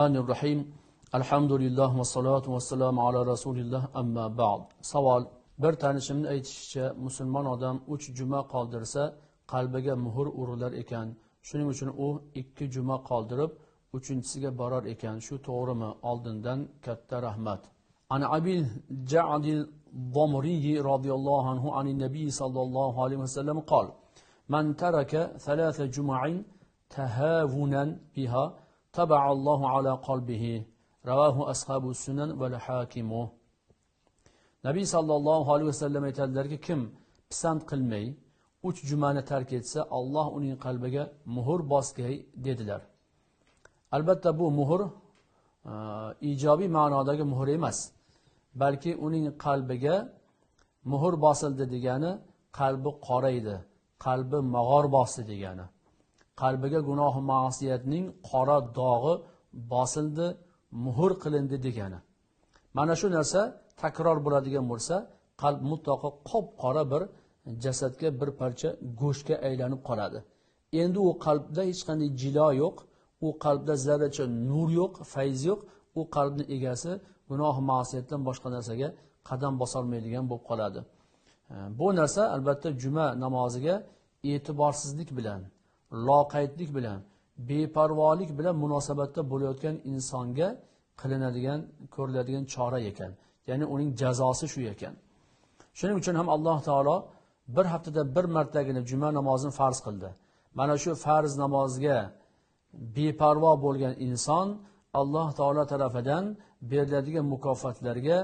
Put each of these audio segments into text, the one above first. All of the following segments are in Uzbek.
Rahim. Alhamdulillah va salatu va salamu ala rasulillah amma ba'd. Savol: bir tanishimning aytishicha, musulmon odam 3 juma qoldirsa, qalbiga muhr urilar ekan. Shuning uchun u 2 juma qoldirib, 3-chisiga borar ekan. Shu to'g'rimi? Oldindan katta rahmat. An Abil Ja'dil Damri radhiyallohu anhu anin nabiy sallallohu alayhi vasallam qol: Man taraka 3 juma'in tahavunan biha taba'a Allohu ala qalbihi. Ravahu ashabu sunan val hakimu. Nabiy sallallohu alayhi vasallam aytadilarki, kim pisand qilmay 3 jumani tark etsa, Alloh uning qalbiga muhr bosgay dedilar. Albatta bu muhr ijobiy ma'nodagi muhr emas, balki uning qalbiga muhr bosildi degani qalbi qoraydi, qalbi mag'or bosdi degani. Qalbiga gunoh ma'siyatning qora dog'i bosildi, muhr qilindi degani. Mana shu narsa takror bo'ladigan bo'lsa, qalb mutlaqo qop-qora bir jasadga, bir parcha go'shtga aylanib qoladi. Endi u qalbda hech qanday jilo yo'q, u qalbda zarracha nur yo'q, fayz yo'q. U qalbning egasi gunoh ma'siyatdan boshqa narsaga qadam bosolmaydigan bo'lib qoladi. Bu narsa albatta juma namoziga e'tiborsizlik bilan, loqaydlik bilan, beparvolik bilan munosabatda bo'layotgan insonga qilinadigan, ko'riladigan chora ekan. Ya'ni uning jazosi shu ekan. Shuning uchun ham Alloh taolo bir haftada bir martagina juma namozini farz qildi. Mana shu farz namozga beparvo bo'lgan inson Alloh taolo tarafidan beriladigan mukofotlarga,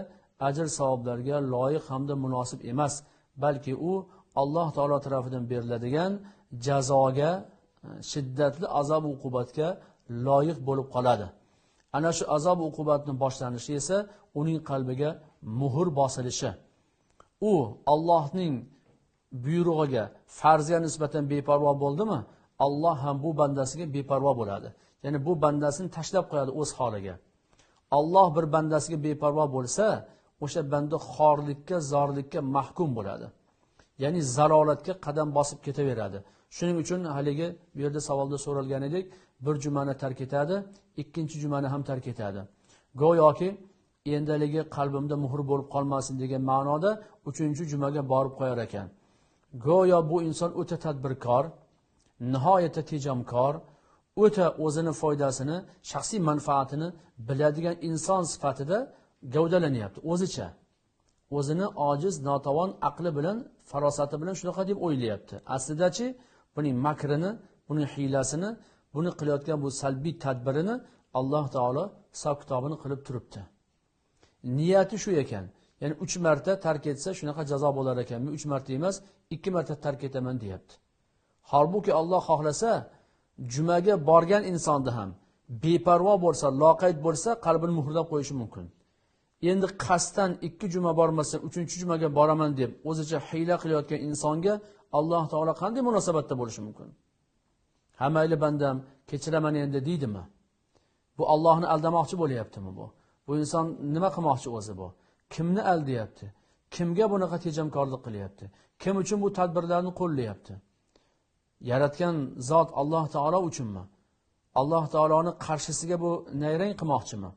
ajr savoblarga loyiq hamda munosib emas, balki u Alloh taolo tarafidan beriladigan jazoga, shiddatli azob uqubatga loyiq bo'lib qoladi. Ana shu azob uqubatning boshlanishi esa uning qalbiga muhr bosilishi. U Allohning buyrug'iga, farzga nisbatan beparvo bo'ldimi, Alloh ham bu bandasiga beparvo bo'ladi. Ya'ni bu bandasini tashlab qo'yadi o'z holiga. Alloh bir bandasiga beparvo bo'lsa, o'sha banda xorlikka, zorlikka mahkum bo'ladi. Ya'ni zalolatga qadam bosib ketaveradi. Shuning uchun haligi bu yerda savolda so'ralgan edik, bir jumani tark etadi, ikkinchi jumani ham tark etadi. Go'yoki endaligi qalbimda muhr bo'lib qolmasin degan ma'noda 3-jumaga borib qo'yar ekan. Go'yo bu inson o'ta tadbirkor, nihoyatda tejamkor, o'ta o'zini foydasini, shaxsiy manfaatini biladigan inson sifatida gavdalanyapti o'zicha. O'zini ojiz, notavon aqli bilan, farosati bilan shunaqa deb o'ylayapti. Aslidachi buning makrini, buning hiylasini, buni qilayotgan bu salbiy tadbirini Alloh taolo hisob kitobini qilib turibdi. Niyati shu ekan. Ya'ni 3 marta tark etsa shunaqa jazo bo'lar ekan. Men 3 marta emas, 2 marta tark etaman deyapti. Holbuki Alloh xohlasa jumaga borgan insonni ham beparvo bo'lsa, loqayd bo'lsa, qalbini muhrlab qo'yishi mumkin. Endi qasddan 2 juma bormasa, 3-jumaga boraman deb o'zicha hiyla qilayotgan insonga Alloh taolo qanday munosabatda bo'lishi mumkin? Ha mayli bandam, kechiraman endi deydimi? Bu Allohni aldamoqchi bo'lyaptimi bu? Bu inson nima qilmoqchi o'zi bu? Kimni aldayapti? Kimga bunaqa tejamkorlik qilyapti? Kim uchun bu tadbirlarni qo'llayapti? Yaratgan zot Alloh taolo uchunmi? Alloh taoloni qarshisiga bu nayrang qilmoqchimi?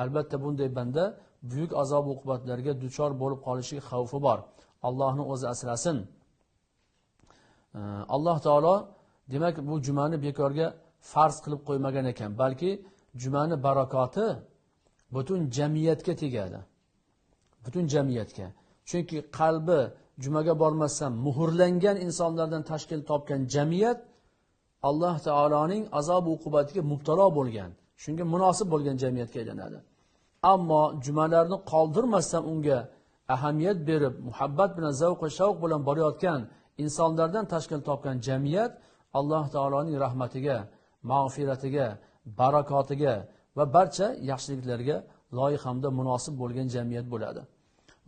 Albatta bunday banda buyuk azob uqubatlarga duchor bo'lib qolishiga xavfi bor. Allohni o'zi asrasin. Alloh taolo demak bu jumani bekorga farz qilib qo'ymagan ekan, balki jumani barakoti butun jamiyatga tegadi. Butun jamiyatga. Chunki qalbi jumaga bormasdan muhrlangan insonlardan tashkil topgan jamiyat Alloh taoloning azob uqubatiga mubtalo bo'lgan, shunga munosib bo'lgan jamiyatga aylanadi. Ammo jumalarni qoldirmasdan unga ahamiyat berib, muhabbat bilan, zavq va shavq bilan borayotgan insonlardan tashkil topgan jamiyat Alloh taoloning rahmatiga, mag'firatiga, barakotiga va barcha yaxshiliklarga loyiq hamda munosib bo'lgan jamiyat bo'ladi.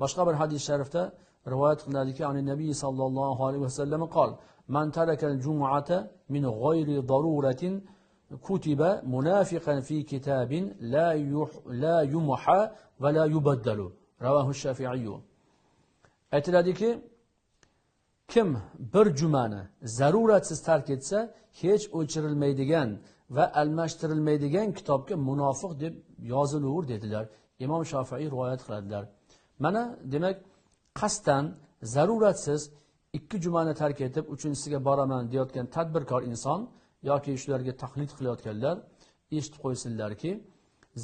Boshqa bir hadis sharifda rivoyat qilinadiki, ani nabiy sallallohu alayhi vasallam qol: "Man tarakal jum'ata min g'ayri daruratin kutiba munafiqan fi kitabin la yumha va la yubaddalu." Ravahu Shafi'i. Aytiladiki, kim bir jumani zaruratsiz tark etsa, hech o'chirilmaydigan va almashtirilmaydigan kitobga munofiq deb yozilur dedilar. Imom Shofiiy rivoyat qiladilar. Mana demak, qasddan zaruratsiz 2 jumani tark etib 3-chisiga boraman deyotgan tadbirkor inson yoki shularga taqlid qilayotganlar eshitib qo'ysinlarki,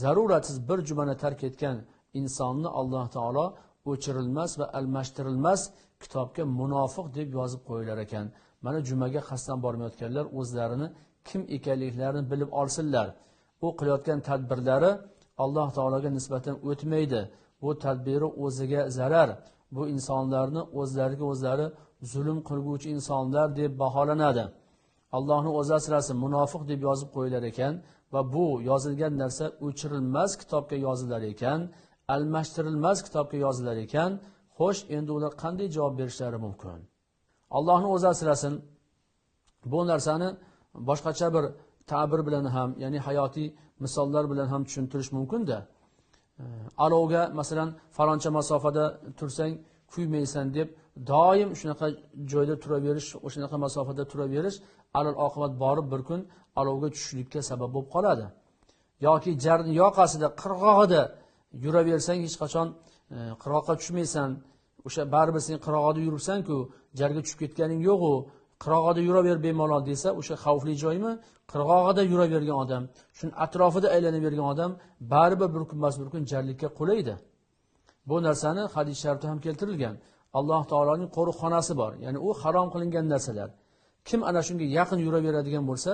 zaruratsiz bir jumani tark etgan insonni Alloh taolo o'chirilmas va almashtirilmas kitobga munofiq deb yozib qo'yilar ekan. Mana jumaga qasddan bormayotganlar o'zlarini kim ekanliklarini bilib olsinlar. U qilayotgan tadbirlari Alloh taologa nisbatan o'tmaydi. Bu tadbiri o'ziga zarar. Bu insonlarni o'zlariga o'zlari zulm qilguvchi insonlar deb baholanadi. Allohning o'zi asrasin, munofiq deb yozib qo'yilar ekan va bu yozilgan narsa o'chirilmas kitobga yozilar ekan, almashtirilmas kitobga yozilar ekan. Xo'sh, endi ular qanday javob berishlari mumkin? Allohning o'zi asrasin, bu narsani boshqacha bir ta'bir bilan ham, ya'ni hayotiy misollar bilan ham tushuntirish mumkin-da. Alovga masalan faloncha masofada tursang kuymaysan deb doim shunaqa joyda turaverish, o'shanaqa masofada turaverish alal oqibat borib bir kun alovga tushishlikka sabab bo'lib qoladi. Yoki jarning yoqasida, qirg'og'ida yuraversang hech qachon qirg'oqqa tushmaysan. O'sha baribir sen qirg'oqda yuribsan-ku, jarga tushib ketganing yo'q-u, qirg'oqda yuraver bemalol desa, o'sha xavfli joymi? Qirg'og'ida yuravergan odam, shuni atrofida aylanavergan odam baribir bir kun emas bir kun jarlikka qulaydi. Bu narsani hadis sharifda ham keltirilgan. Alloh taoloning qo'riqxonasi bor, ya'ni u harom qilingan narsalar. Kim ana shunga yaqin yuraveradigan bo'lsa,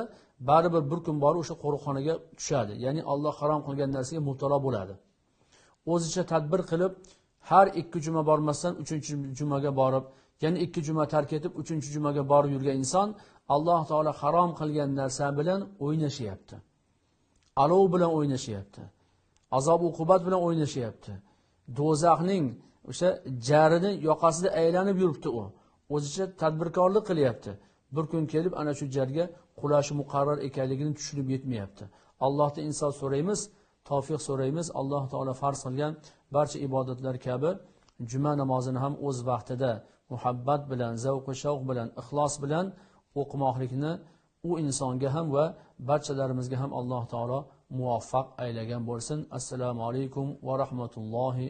baribir bir kun borib o'sha qo'riqxonaga tushadi. Ya'ni Alloh harom qilgan narsaga mubtalo bo'ladi. O'zicha tadbir qilib, har 2 juma bormasdan 3-jumaga borib, ya'ni 2 juma tark etib 3-jumaga borib yurgan inson Alloh taolo harom qilgan narsa bilan o'ynashyapti. Alov bilan o'ynashyapti. Azob uqubat bilan o'ynashyapti. Do'zaxning o'sha jarini yoqasida aylanib yuribdi u. O'zicha tadbirkorlik qilyapti. Bir kun kelib ana shu jarga qulashi muqarrar ekanligini tushunib yetmayapti. Allohdan insof so'raymiz, tavfiq so'raymiz. Alloh taolo farz qilgan barcha ibodatlar kabi juma namozini ham o'z vaqtida muhabbat bilan, zavq-u shavq bilan, ixlos bilan o'qimoqlikni u insonga ham va barchalarimizga ham Alloh taolo muvaffaq aylagan bo'lsin. Assalomu alaykum va rahmatullohi.